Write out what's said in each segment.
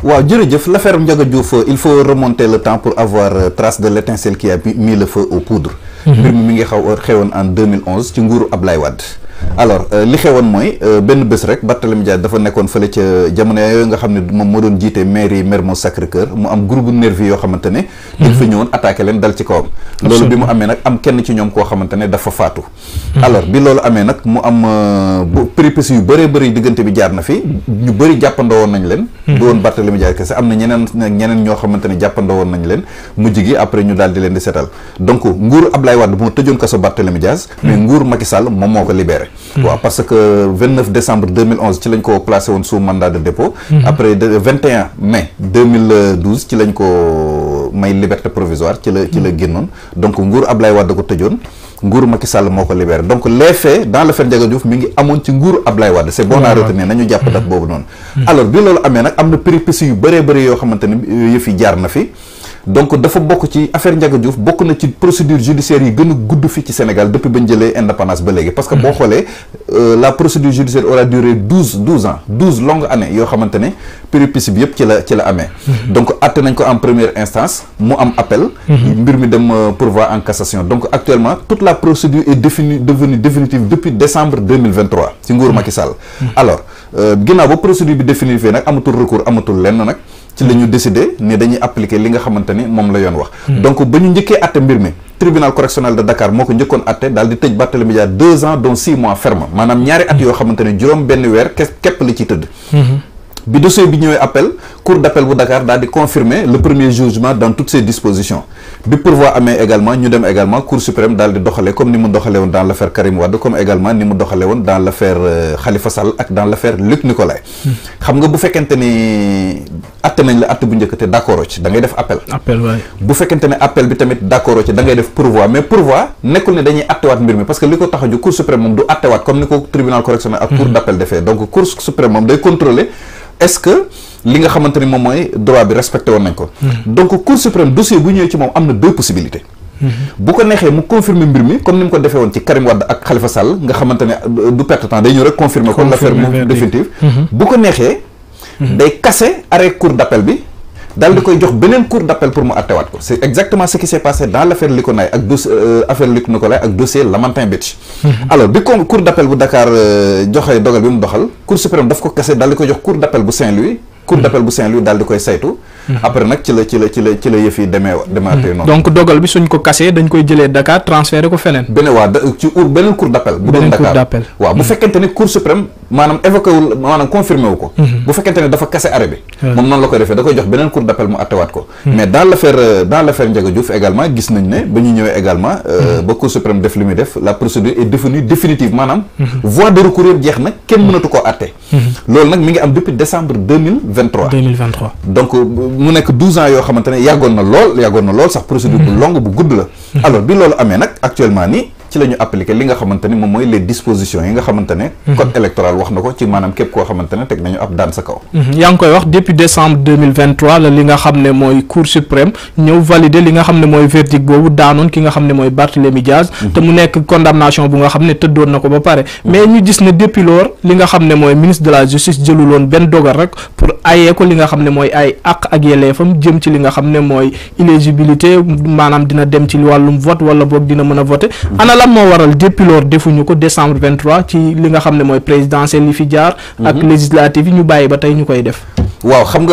waaw jërëjëf l'affaire Ndiaga Diouf il faut remonter le temps pour avoir trace de l'étincelle qui a mis le feu aux poudres. mbir mi ngi xewoon en 2011 ci nguuru Ablaye Wade. alors li xewoon mooy benn bés rek Barthélémy Dias dafa nekkoon fële ca jamono yooyu nga xam ne moom moo doon jiite mairie Mermoz Sacré-Cœur mu am groupe nervi yoo xamante ne dañ fa ñëwoon attaqué leen dal ci kawam. loolu bi mu amee nag am kenn ci ñoom koo xamante ne dafa faatu. alors bi loolu amee nag mu am péripéties yu bëree bëri diggante bi jaar na fi ñu bëri jàppandoo woon nañ leen. du woon Barthélémy Dias kese am na ñeneen ñoo xamante ne jàppandoo woon nañ leen mujj gi après ñu daal di leen di seetal donc nguur Ablaye Wade moo tëjoon kaso Barthélémy Dias mais nguur Macky Sall moom moo ko libéré. waaw parce que 29 décembre 2011 ci lañ ko placé woon sous mandat de dépôt. après 21 mai 2012 ci lañ ko may liberté provisoire ci la génnoon donc nguur Ablaye Wade ko tëjoon nguur Macky Sall moo ko libéré donc les faits dans l'affaire Ndiaga Diouf mi ngi amoon ci nguur Ablaye Wade c'est bon à retenir nañu jàpp date boobu noonu. alors bi loolu amee nag am na péripéties yu bëree bëri yoo xamante ne yëf yi jaar na fi. donc dafa bokk ci affaire Ndiaga Diouf bokk na ci procédure judiciaire yi gën a gudd fii ci Sénégal depuis bañ jëlee indépendance ba léegi parce que boo xoolee la procédure judiciaire aura duré 12 ans 12 longues années yoo xamante ne péripétie bi yëpp ci la amee donc atte nañ ko en première instance mu am appel mbir mi dem pourvoi en cassation donc actuellement toute la procédure est devenue définitive depuis décembre 2023 ci nguur Macky Sall alors ginnaaw ba procédure bi définitive nag amatul recours amatul lenn nag ci la ñu décidé ne dañuy appliquer li nga xamante ni moom la yoon wax donc ba ñu njëkkee atte mbir mi tribunal correctionnel de Dakar moo ko njëkkoon atte daal di tëj Barthélémy Dias 2 ans dont 6 mois ferme maanaam ñaari at yoo xamante ne juróom benn weer képp la ci tëdd bi dossier bi ñëwee appel cour d'appel bu Dakar daal di confirmer le premier jugement dans toutes ses dispositions bi pourvoi amee également ñu dem également cour suprême daal di doxalee comme ni mu doxalee woon dans l'affaire Karim Wade comme également ni mu doxalee woon dans l'affaire Khalifa Sall ak dans l'affaire Luc Nicolaï xam nga bu fekkente ni atte nañ la atte bu njëkk te d'accord ci da ngay def appel waay bu fekkente ne appel bi tamit d'accord ci da ngay def pourvoi mais pourvoi nekkul ne dañuy attewaat mbir mi parce que li ko tax a jóg cour suprême moom du attewaat comme ni ko tribunal correctionnel ak cour d'appel defee donc cour suprême moom day contrôler est-ce que li nga xamante ni moom mooy droit bi respecté woon nañ ko donc cour suprême dossier bu ñëwee ci moom am na 2 possibilités bu ko neexee mu confirmer mbir mi comme ni mu ko defee woon ci Karim Wade ak Khalifa Sall nga xamante ne du perte temps day ñëw rek confirmer kon l'affaire moom définitive bu ko neexee day casser arrêt cour d'appel bi daal di koy jox beneen cour d'appel pour mu attewaat ko c'est exactement ce qui s'est passé dans l'affaire Liconaï ak affaire Luc Nicolaï ak dossier Lamantin Beach alors bi ko cour d'appel bu Dakar joxe dogal bi mu doxal cour suprême daf ko casser daal di koy jox cour d'appel bu Saint-Louis daal di koy saytu après nag ci la yëf yi demaatee noonu donc dogal bi suñ ko cassé dañ koy jëlee Dakar transféré ko feneen beneen cour d'appel bu doon Dakar waaw bu fekkente ne cour suprême maanaam évoqué wul maanaam confirmé wu ko bu fekkente ne dafa cassé arrêt bi moom noonu la koy defee da koy jox beneen cour d'appel mu attewaat ko mais dans l'affaire Ndiaga Diouf également gis nañ ne ba ñu ñëwee également ba cour suprême def li muy def la procédure est devenue définitive maanaam voie de recours yëpp jeex na kenn mënatu koo atte loolu nag mi ngi am depuis décembre 2023 donc mu nekk 12 ans yoo xamante ne yàggoon na lool sax procédure bu longue bu gudd la alors bi loolu amee nag actuellement nii ci la ñu appliqué li nga xamante ni moom mooy les dispositions yi nga xamante ne code électoral wax na ko ci maanaam képp koo xamante ne teg nañu ab daan sa kaw yaa ngi koy wax depuis décembre 2023 la li nga xam ne mooy cour suprême ñëw valider li nga xam ne mooy verdict boobu daanoon ki nga xam ne mooy Barthélémy Dias te mu nekk condamnation bu nga xam ne tëddoon na ko ba pare mais ñu gis ne depuis lors li nga xam ne mooy ministre de la justice jëluloon benn dogal rek pour ayee ko li nga xam ne mooy ay àq ak yelleefam jëm ci li nga xam ne mooy éligibilité maanaam dina dem ci wàllum vote wala boog dina mën a voter lan moo waral depuis lors defuñu ko décembre 23 ci li nga xam ne mooy présidentielle yi fi jaar ak législative yi ñu bàyyi ba tey ñu koy def waaw xam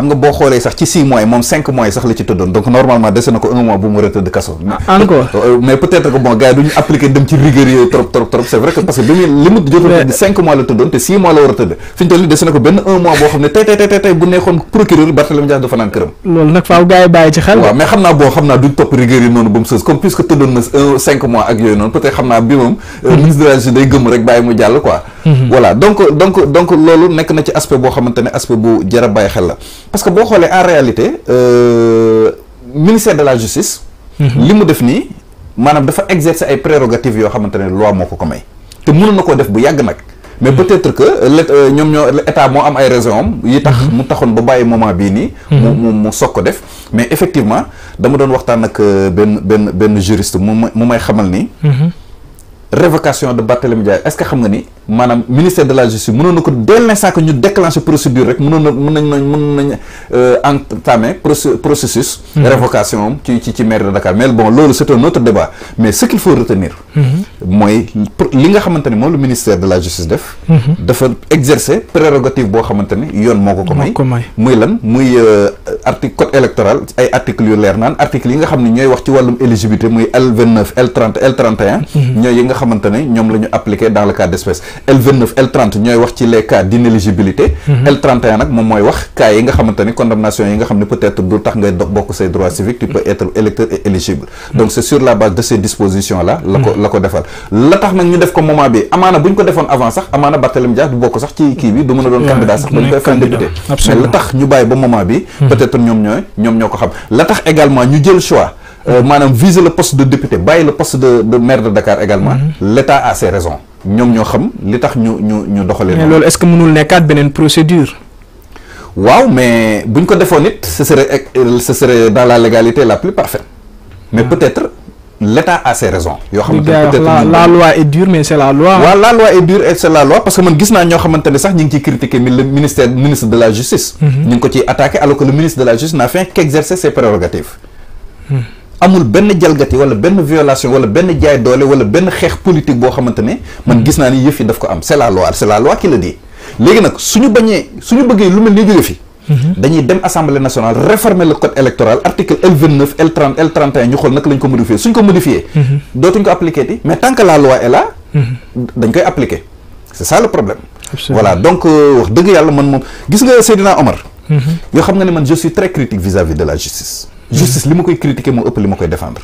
nga boo xoolee sax ci 6 mois yi moom 5 mois yi sax la ci tëddoon donc normalement dese na ko 1 mois bu mu war a tëdd kaso encore mais peut-être que bon gars yi duñu appliquer dem ci rigueur yooyu trop c'est vrai que parce que bi mu li mu jotoon tëdd 5 mois la tëddoon te 6 mois la war a tëdd fi ñu toll nii dese na ko benn 1 mois boo xam ne tey bu nekkoon procureur Barthélémy Dias dafa naan këram loolu nag faaw gars yi bàyyi ci xel waaw mais xam naa duñ topp rigueur yi noonu ba mu sës comme puisque tëddoon na 5 mois ak yooyu noonu peut-être xam naa bi moom ministre de la justice day gëm rek bàyyi mu jàll quoi voilà donc loolu nekk na ci aspect boo xamante ne aspect bu jar a bàyyi xel la parce que boo xoolee en réalité ministère de la justice li mu def nii maanaam dafa exercer ay prérogatives yoo xamante ne loi moo ko may te mënoon na koo def bu yàgg nag mais peut-être que état moo am ay raisons am yi tax mu taxoon ba bàyyi moment bii nii mu soog ko def mais effectivement dama doon waxtaan ak benn juriste mu may xamal ni révocation de Barthélémy Dias est-ce que xam nga ni maanaam ministère de la justice mënoon na ko dès l'instant que ñu déclencher procédure rek mën nañ entamer processus révocation ci maire de Dakar. Mais bon loolu c'est un autre débat, mais ce qu'il faut retenir mooy li nga xamante ni moom le ministère de la justice def dafa exercer prérogative boo xamante ni yoon moo ko may muy lan muy article code électoral ay articles yu leer naan articles yi nga xam ne ñooy wax ci wàllum éligibilité muy L29 L30 L31 ñooy yi nga xamante ne ñoom la ñu appliqué dans le cas d'espèce. L29 L30 ñooy wax ci les cas d'inéligibilité. L31 nag moom mooy wax cas yi nga xamante ni condamnation yi nga xam ne peut-être du tax ngay bokk say droits civiques tu peux être électeur et éligible. Donc c'est sur la base de ces dispositions là la ko defal la tax nag ñu def ko moment bi amaana bu ñu ko defoon avant sax amaana Barthélémy Dias du bokk sax ci kii bi du mën a doon candidat sax ba ñu koy fan député. Mais la tax ñu bàyyi ba moment bi peut-être ñoom ñoo ko xam la tax également ñu jël choix maanaam viser le poste de député bàyyi le poste de maire de Dakar également l'État a ses raisons ñoom ñoo xam li tax ñu doxalee. mais loolu est-ce que mënul nekkaat beneen procédure. waaw mais buñ ko defoon it ce serait dans la légalité la plus parfaite mais peut-être l'État a ses raisons. yoo xamante ne peut-être la loi est dure mais c'est la loi. waaw la loi est dure et c'est la loi parce que man gis naa ñoo xamante ne sax ñu ngi ciy critiquer le ministre de la justice. ñu ngi ko ciy attaquer alors que le ministre de la justice n'a fait qu'exercer ses prérogatives. amul benn jalgati wala benn violation wala benn jaay doole wala benn xeex politique boo xamante ne man gis naa ni yëf yi daf ko am c'est la loi qui le dit léegi nag suñu bëggee lu mel ni jóge fi dañuy dem assemblée nationale réformer le code électoral article L29 L30 L31 ñu xool naka lañ ko modifier suñ ko modifier dootuñ ko appliquer ti mais tant que la loi est là dañ koy appliquer c'est ça le problème. Absolument. Voilà donc wax dëgg yàlla man moom gis nga Seydina Omar yoo xam nga ne man je suis très critique vis-à-vis de la justice li ma koy critiquer moo ëpp li ma koy défendre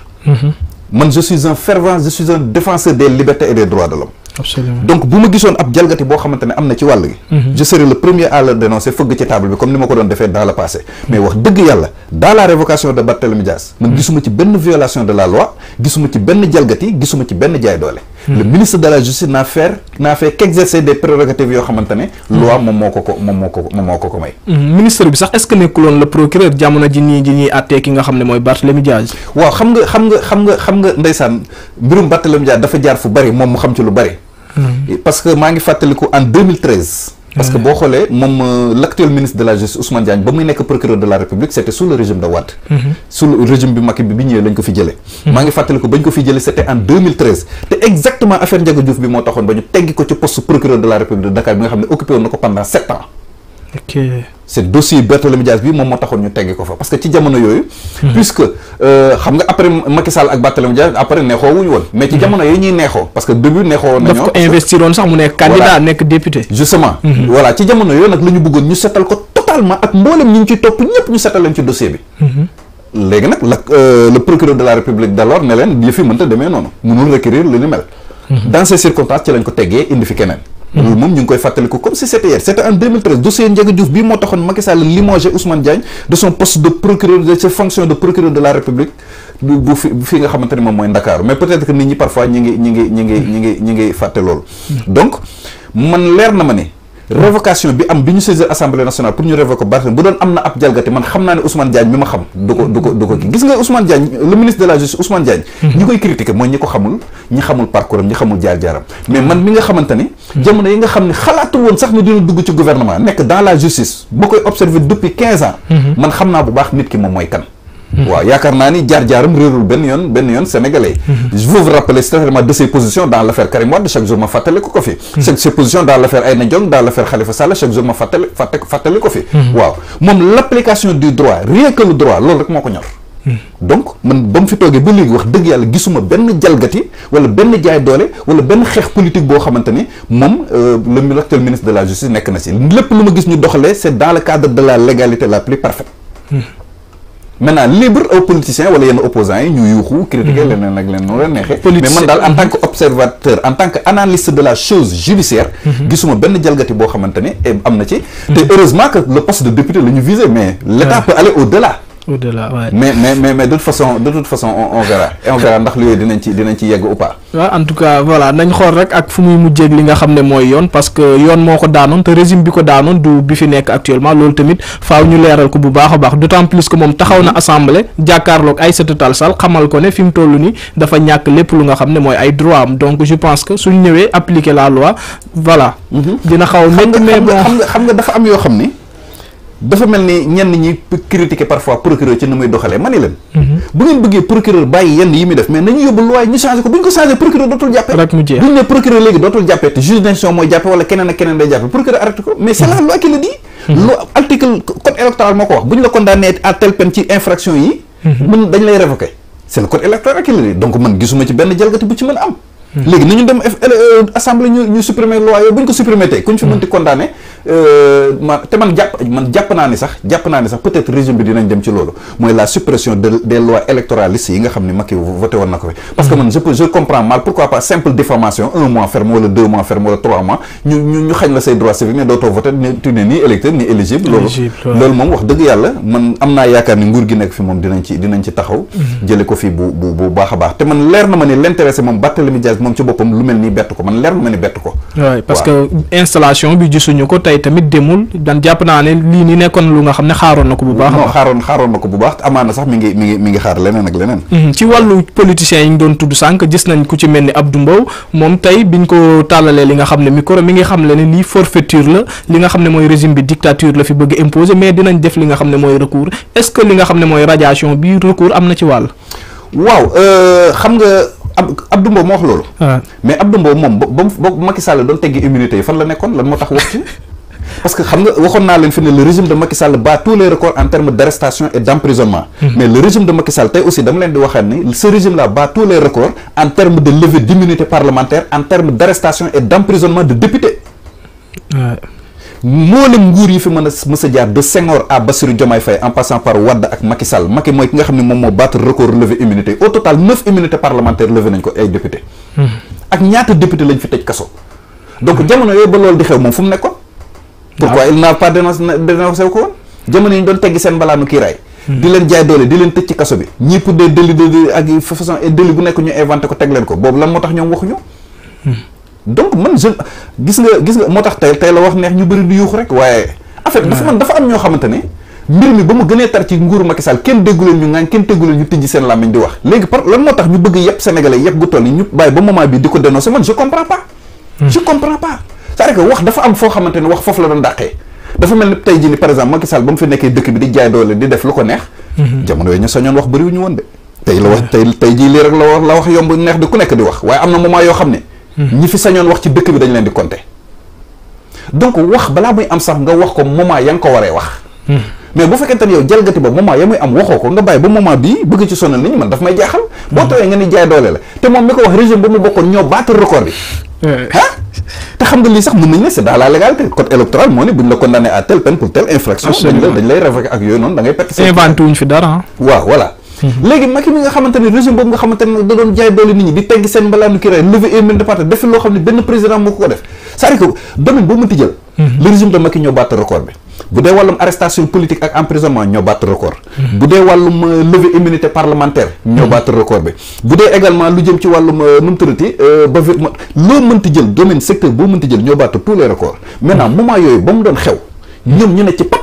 man je suis un défenseur des libertés et des droits de l'homme. Absolument. Donc bu ma gisoon ab jalgati boo xamante ne am na ci wàll gi je serai le premier à le dénoncer fëgg ci table bi comme ni ma ko doon defee dans le passé mais wax dëgg yàlla dans la révocation de Barthélémy Dias man gisuma ci benn violation de la loi gisuma ci benn jalgati gisuma ci benn jaay doole le ministre de la justice n'a fait qu'exercer des prérogatives yoo xamante ne loi moom moo ko may. ministre bi sax est-ce que nekkuloon le procureur jamono ji ñuy àttee ki nga xam ne mooy Barthélémy Dias. waaw xam nga ndeysaan mbirum Barthélémy Dias dafa jaar fu bari moom mu xam ci lu bari. Parce que maa ngi fàttaliku en 2013. parce que boo xoolee moom l'actuel ministre de la justice Ousmane Diagne ba muy nekk procureur de la République c'était sous le régime de Wade. sous le régime bi Macky bi ñëwee lañ ko fi jëlee. maa ngi fàttaliku bañ ko fi jëlee c'était en 2013 te exactement affaire Ndiaga Diouf bi moo taxoon ba ñu teggi ko ci poste procureur de la République de Dakar bi nga xam ne occupé woon na ko pendant 7 ans. ok c'est dossier Barthélémy Dias bi moom moo taxoon ñu teggi ko fa parce que ci jamono yooyu. puisque xam nga après Macky Sall ak Barthélémy Dias après neexoo wuñu woon. mais ci jamono yooyu ñuy neexoo parce que début neexoo woon nañoo. daf ko investiroon sax mu nekk candidat nekk député. justement voilà ci jamono yooyu nag la ñu bëggoon ñu setal ko totalement ak mboolem ñi ñu ci topp ñëpp ñu setal leen ci dossier bi. léegi nag le procureur de la République d'alors ne leen yëf yi mënta demee noonu mënul requérir lu ni mel. dans ces circonstances ci lañ ko teggee indi fi keneen. loolu moom ñu ngi koy fàttaliku comme si c'était hier c'était en 2013 dossier Ndiaga Diouf bii moo taxoon Macky Sall limogé Ousmane Diagne de son poste de procureur de ses fonctions de procureur de la République bu fi nga xamante ne moom mooy Ndakaaru mais peut-être que nit ñi parfois ñi ngi fàtte loolu. donc man leer na ma ne révocation bi ñu saisir assemblée nationale pour ñu révoquer Barthélémy bu doon am na ab jalgati man xam naa ne Ousmane Diagne mi ma xam du ko kii gis nga Ousmane Diagne le ministre de la justice Ousmane Diagne ñi koy critiquer mooy ñi ko xamul ñi xamul parcours am ñi xamul jaar-jaaram mais man mi nga xamante ni jamono yi nga xam ne xalaatul woon sax ni dina dugg ci gouvernement nekk dans la justice boo koy observer depuis 15 ans man xam naa bu baax nit ki moom mooy kan waaw yaakaar naa ni jaar-jaaram réerul benn yoon sénégalais je veux vous rappeler certainement de ses positions dans l'affaire Karim Wade chaque jour ma fàttali ko fi ses positions dans l'affaire Aïna Diong dans l'affaire Khalifa Sall chaque jour ma fàttali ko fi waaw moom l'application du droit rien que le droit loolu rek moo ko ñor donc man ba mu fi toogee ba léegi wax dëgg yàlla gisuma benn jalgati wala benn jaay doole wala benn xeex politique boo xamante ni moom l'actuel ministre de la justice nekk na si lépp lu ma gis ñu doxalee c'est dans le cadre de la légalité la plus parfaite maintenant libre aux politiciens wala yenn opposants yi ñu yuuxu critiquer leneen ak leen noonu la neexee mais man daal en tant que observateur en tant que analyste de la chose judiciaire gisuma benn jalgati boo xamante ni am na ci te heureusement que le poste de député la ñu visé mais l'État peut aller au-delà au-delà ouais. mais de toute façon on verra et on verra ndax yooyu dinañ ci yegg ou pas. waaw en tout cas voilà nañ xool rek ak fu muy mujjeeg li nga xam ne mooy yoon parce que yoon moo ko daanoon te régime bi ko daanoon du bi fi nekk actuellement loolu tamit faaw ñu leeral ko bu baax a baax d'autant plus que moom taxaw na assemblée jàkkaarloog Aïssata Tall Sall xamal ko ne fi mu toll nii dafa ñàkk lépp lu nga xam ne mooy ay droit am donc je pense que suñ ñëwee appliquer la loi voilà. dina xaw a métti mais bon xam nga dafa am yoo xam ni. dafa mel ni ñenn ñi critiquer parfois procureur ci ni muy doxalee ma ni leen. bu ngeen bëggee procureur bàyyi yenn yi muy def mais nañu yóbbu loi ñu changé ko bu ñu ko changé procureur dootul jàppee. rek mu jeex bu ñu ne procureur léegi dootul jàppee te juge d'instruction mooy jàppe wala keneen ak keneen day jàppe procureur arrêté ko mais c'est la loi qui le dit. loi article code électoral moo ko wax bu ñu la condamné à telle peine ci infraction yi. mën dañ lay révoquer c'est le code électoral qui le dit donc man gisuma ci benn jalgati bu ci mën a am. léegi nañu dem assemblée ñu supprimer loi yooyu bu ñu ko supprimer tey ku ñu fi mënti condamné man jàpp naa ni sax peut-être régime bi dinañ dem ci loolu mooy la suppression des lois électoralistes yi nga xam ne Macky voté woon na ko fi parce que man je comprends mal pourquoi pas simple diffamation 1 mois ferme wala 2 mois ferme wala 3 mois ñu xañ la say droits civiques ne dootoo voté tu n'es ni électeur ni éligible loolu moom wax dëgg yàlla man am naa yaakaar ni nguur gi nekk fi moom dinañ ci taxaw jële ko fi bu baax a baax te man leer na ma ni l'intéressé moom Barthélémy Dias moom ci boppam lu mel nii bett ko man leer na ma ni bett ko waaw parce que installation bi gisuñu ko tey tamit demul dan jàpp naa ne lii ni nekkoon lu nga xam ne xaaroon na ko bu baax xaaroon na ko bu baax amaana sax mi ngi xaar leneen ak leneen ci wàllu politiciens yi ñu doon tudd sànq gis nañ ku ci mel ni Abdou Mbow moom tey biñ ko tàllalee li nga xam ne micro mi ngi xam le ne lii forfaiture la li nga xam ne mooy régime bi dictature la fi bëgg imposer mais dinañ def li nga xam ne mooy recours est-ce que li nga xam ne mooy radiation bi recours am na ci wàll waaw xam nga Abdou Mbow moo wax loolu mais Abdou Mbow moom ba Macky Sall doon teggi immunité yi fan la nekkoon lan moo tax wax ci parce que xam nga waxoon naa leen fi ne le régime de Macky Sall bat tous les records en termes d'arrestation et d'emprisonnement mais le régime de Macky Sall tey aussi dama leen di waxaat ni ce régime là bat tous les records en termes de levée d'immunité parlementaire en termes d'arrestation et d'emprisonnement de députés mboolem nguur yi fi mës a jaar de Senghor à Bassirou Diomaye Faye en passant par Wade ak Macky Sall Macky mooy ki nga xam ne moom moo battre record levé immunité au total 9 immunités parlementaires levé nañ ko ay député ak ñaata député lañ fi tëj kaso donc jamono yooyu ba loolu di xew moom fu mu nekkoon pourquoi il n'a pas dénoncé ko woon jamono yi ñu doon teggi seen mbalaanu kiiraay di leen jaay doole di leen tëj ci kaso bi ñii pour des délits de ak façon délit bu nekk ñu inventé ko teg leen ko boobu lan moo tax ñoom waxuñu donc man gis nga moo tax tey la wax neex ñu bëri du yuux rek waaye en fait dafa am ñoo xamante ne mbir mi ba mu gënee tar ci nguuru Macky Sall kenn déggu leen ñu ngaañ kenn déggu leen ñu tijji seen làmmiñ di wax léegi lan moo tax ñu bëgg yëpp sénégalais yëpp gu toll ni ñu bàyyi ba moment bi di ko dénoncer man je comprends pas c'est-à-dire que wax dafa am foo xamante ne wax foofu la doon dàqee dafa mel ni tey jii ni par exemple Macky Sall ba mu fi nekkee dëkk bi di jaay doole di def lu ko neex jamono yooyu ñu sañoon wax bëriwuñu woon de tey la wax tey jii lii rek la wax yomb neex di ku nekk di wax waaye am na moment yoo xam ne ñi fi sañoon wax ci dëkk bi dañ leen di compter donc wax balaa muy am sax nga wax ko moment ya nga ko waree wax mais bu fekkente ne yow jalgati ba moment ya muy am waxoo ko nga bàyyi ba moment bii bëgg ci sonal nit ñi man daf may jaaxal boo tawee nga ni jaay doole la te moom mi ko wax régime ba mu bokkoon ñoo battre record bi te xam nga lii sax mën nañ ne c'est dans la légalité code électoral moo ne buñ la condamné à telle peine pour telle infraction dañ lay révoquer ak yooyu noonu da ngay perte inventé wuñ fi dara waaw voilà léegi Macky mi nga xamante ne régime boobu nga xamante ne da doon jaay doole nit ñi di teggi seen mbalaanu kii lever immunité parlementaire def loo xam ne benn président moo ko def c'est-à-dire que domaine boo mënti jël le régime de Macky ñoo battre record bi bu dee wàllum arrestation politique ak emprisonnement ñoo battre record bu dee wàllum lever immunité parlementaire ñoo battre record bi bu dee également lu jëm ci wàllum nu mu tuddati ba loo mënti jël domaine secteur boo mënti jël ñoo battre tous les records maintenant moment yooyu ba mu doon xew ñoom ñu ne ci pat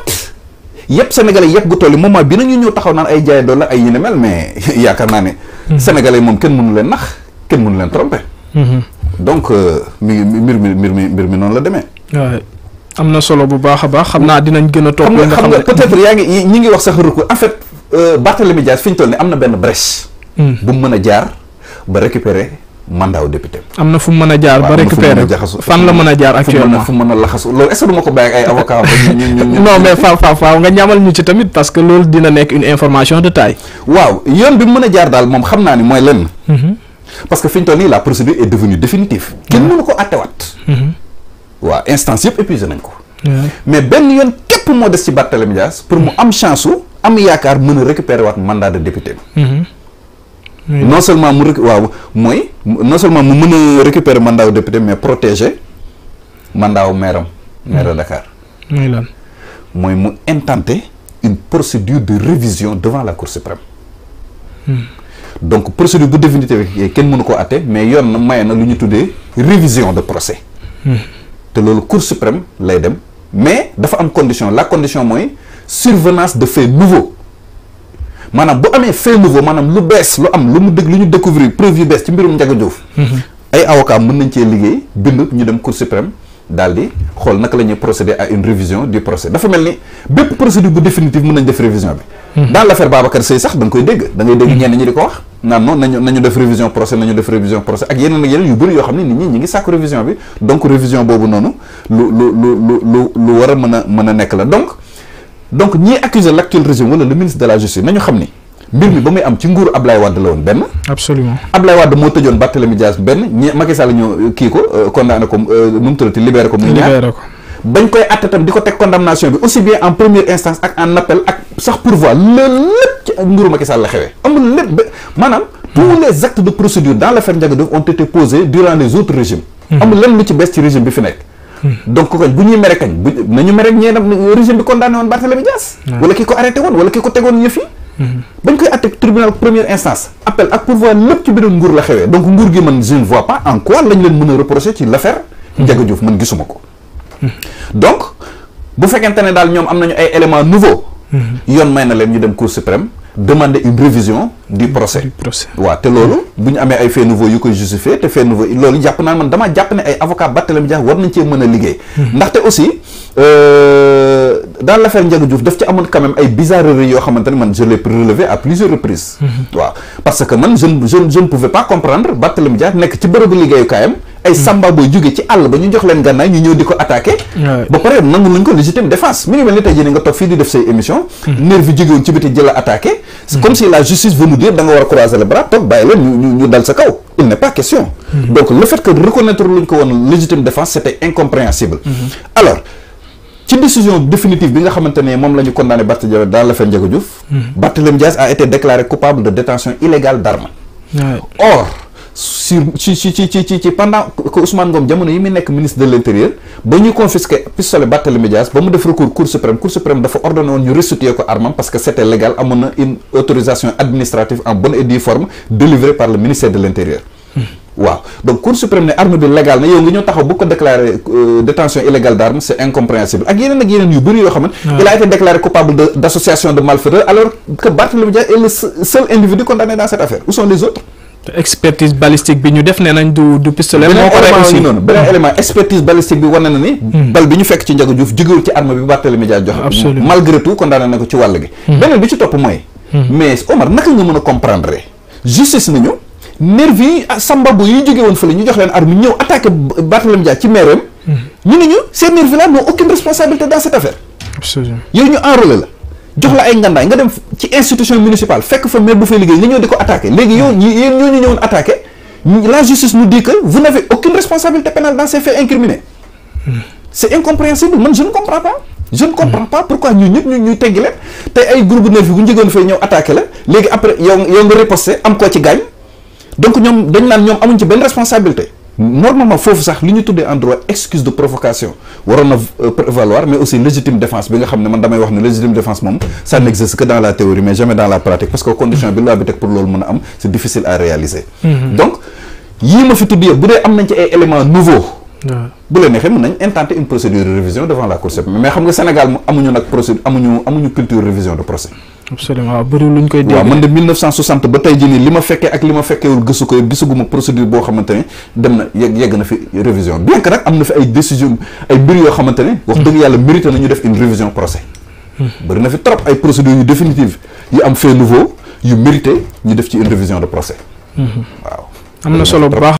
yëpp sénégalais yëpp gu tolli moment bi nañu ñëw taxaw naan ay jaay doole ay yi ne mel mais yaakaar naa ne sénégalais moom kenn mënu leen nax kenn mënu leen tromper donc mbir mi noonu la demee waaw am na solo bu baax a baax xam naa dinañ gën a topp nga xam nga peut-être yaa ngi ñi ngi wax sax recours en fait Barthélémy Dias fi ñu toll ni am na benn brèche bu mu mën a jaar ba récupérer mandat wu député am na fu mu mën a jaar ba récupérer fan la mën a jaar actuellement fu mu mën a laxasu loolu est-ce que du ma ko bàyyi ak ay avocat non mais faaw nga ñamal ñu ci tamit parce que loolu dina nekk une information de taille waaw yoon bi mu mën a jaar daal moom xam naa ni mooy lenn parce que fi ñu toll nii la procédure est devenue définitive kenn mënu ko attewaat waaw instance yëpp épuisé nañ ko mais benn yoon képp moo des ci Barthélémy Dias pour mu am chance su am yaakaar mën a récupérer waat mandat de député non seulement mu non seulement mu mën a récupérer mandat wu député mais protéger mandat wu maire de Dakar mooy lan mooy mu intenter une procédure de révision devant la Cour suprême. Donc procédure bu définitive kenn mënu ko àtte mais yoon na maye na lu ñu tuddee révision de procès. te loolu Cour suprême lay dem mais dafa am condition la condition mooy survenance de faits nouveaux maanaam bu amee fait nouveau maanaam lu bees lu am lu ñu découvrir preuve yu bees ci mbirum Ndiaga Diouf. ay avocats mën nañ cee liggéey bind ñu dem Cour suprême daal di xool naka la ñuy procéder à une révision du procès dafa mel ni bépp procédure bu définitive mën nañ def révision bi. dans l'affaire Babacar Seye sax da nga koy dégg da ngay dégg ñenn ñi di ko wax naan non nañu def révision procès ak yeneen yu bëri yoo xam ne nit ñi ngi sàkku révision bi donc révision boobu noonu lu war a mën a nekk la donc ñiy accuser l'actuel régime wala le ministre de la justice nañu xam ni mbir mi ba muy am ci nguuru Ablaye Wade la woon benn. absolument Ablaye Wade moo tëjoon Barthélémy Dias benn Macky Sall ñoo kii ko condamné ko nu mu tuddati libéré ko. muy ñaar bañ koy atte tam di ko teg condamnation bi aussi bien en première instance ak en appel ak sax pourvoi loolu lépp ci nguuru Macky Sall la xewee amul lépp maanaam tous les actes de procédure dans l'affaire Ndiaga Diouf ont été posés durant les autres régimes. amul lenn lu ci bees ci régime bi fi nekk. donc kañ bu ñuy mere kañ nañu mere régime bi condamné woon Barthélémy Dias. wala ki ko arrêté woon wala ki ko tegoon yëf yi. bañ koy atte tribunal première instance appel ak pourvoi lépp ci biir nguur la xewee donc nguur gi man je ne vois pas en quoi lañ leen mën a reprocher ci l'affaire Ndiaga Diouf man gisuma ko. donc bu fekkente ne daal ñoom am nañu ay éléments nouveaux. yoon may na leen ñu dem Cour suprême demander une révision du procès. waaw te loolu bu ñu amee ay faits nouveaux yu koy justifier te faits nouveaux loolu jàpp naa man damaa jàpp ne ay avocats Barthélémy Dias war nañ cee mën a liggéey. ndaxte aussi dans l'affaire Ndiaga Diouf daf ci amoon quand même ay bizarreries yoo xamante ne man je l'ai relevé à plusieurs reprises. waaw parce que man je ne pouvais pas comprendre Barthélémy Dias nekk ci bërëbu liggéeyukaayam. ay samba booy jógee ci àll ba ñu jox leen gànnaay ñu ñëw di ko attaqué. ba pare nangu nañ ko légitime défense mi ngi mel ni tey jii nga toog fii di def say émission nervi jógewoon ci biti jël a attaqué. c'est comme si la justice veut nous dire da nga war a croiser les bras toog bàyyi leen ñu dal sa kaw il n'est pas question. donc le fait que reconnaître luñ ko woon légitime défense c'était incompréhensible. Alors ci décision définitive bi nga xamante ne moom la ñu condamné Barthélémy dans l'affaire Ndiaga Diouf. Barthélémy Dias a été déclaré coupable de détention illégale d'armes. Or ci pendant que Ousmane Ngom jamono yi muy nekk ministre de l'intérieur ba ñuy confisquer pistolet Barthélémy Dias ba mu def recours Cour suprême dafa ordonné woon ñu restituer ko armam parce que c'était légal amoon na une autorisation administrative en bonne et due forme délivrée par le ministère de l'intérieur. waaw donc Cour suprême ne arme bi légal na yow nga ñëw taxaw bu ko déclarer détention illégale d'armes c'est incompréhensible ak yeneen yu bëri yoo xam ne il a été déclaré coupable d'association de malfaiteurs alors que Barthélémy Dias est le seul individu condamné dans cette affaire où sont les autres. expertise balistique bi ñu def nee nañ du pistolet moo ko rey aussi noonu beneen élément expertise balistique bi wane na ni bal bi ñu fekk ci Ndiaga Diouf jógewul ci arme bi Barthélémy Dias joxe malgré tout condamné na ko ci wàll gi beneen bi ci topp mooy mais Omar naka nga mën a comprendre justice nañu nervi yi sambabu yi jóge woon fële ñu jox leen arme ñëw attaqué Barthélémy Dias ci maireem ñu ne ñu ces nervis là n'ont aucune responsabilité dans cette affaire yow ñu enrôlé la jox la ay ngandaay nga dem ci institution municipale fekk fa maire bu fay liggéey nga ñëw di ko attaqué léegi yow yéen ñooñu ñëwoon attaqué la justice nous dit que vous n'avez aucune responsabilité pénale dans ces faits incriminés c'est incompréhensible man je ne comprends pas pourquoi ñu ñëpp ñuy teggi leen tey ay groupe nervi bu njëgoon fay ñëw attaqué la léegi après yow nga riposté am koo ci gaañ donc ñoom dañ naan ñoom amuñ ci benn responsabilité normalement foofu sax li ñu tuddee en droit excuse de provocation waroon na prévaloir mais aussi légitime défense bi nga xam ne man damay wax ne légitime défense moom ça n'existe que dans la théorie mais jamais dans la pratique parce que condition bi loi bi teg pour loolu mën a am c'est difficile à réaliser donc yii ma fi tudd yëpp bu dee am nañ ci ay éléments nouveaux bu leen neexee mën nañ intenter une procédure de révision devant la Cour suprême mais xam nga Sénégal amuñu nag procédure amuñu culture révision de procès absolument waaw bëri luñ koy dégg. waaw man de 1960 ba tey jii nii li ma fekkee ak li ma fekkeewul gëstu ko gisaguma procédure boo xamante ne dem na yegg na fi révision bien que nag am na fi ay décision ay mbir yoo xamante ne wax dëgg yàlla mérité na ñu def une révision procès bëri na fi trop ay procédures yu définitives yu am fait nouveau yu mérité ñu def ci une révision de procès waaw am na solo bu baax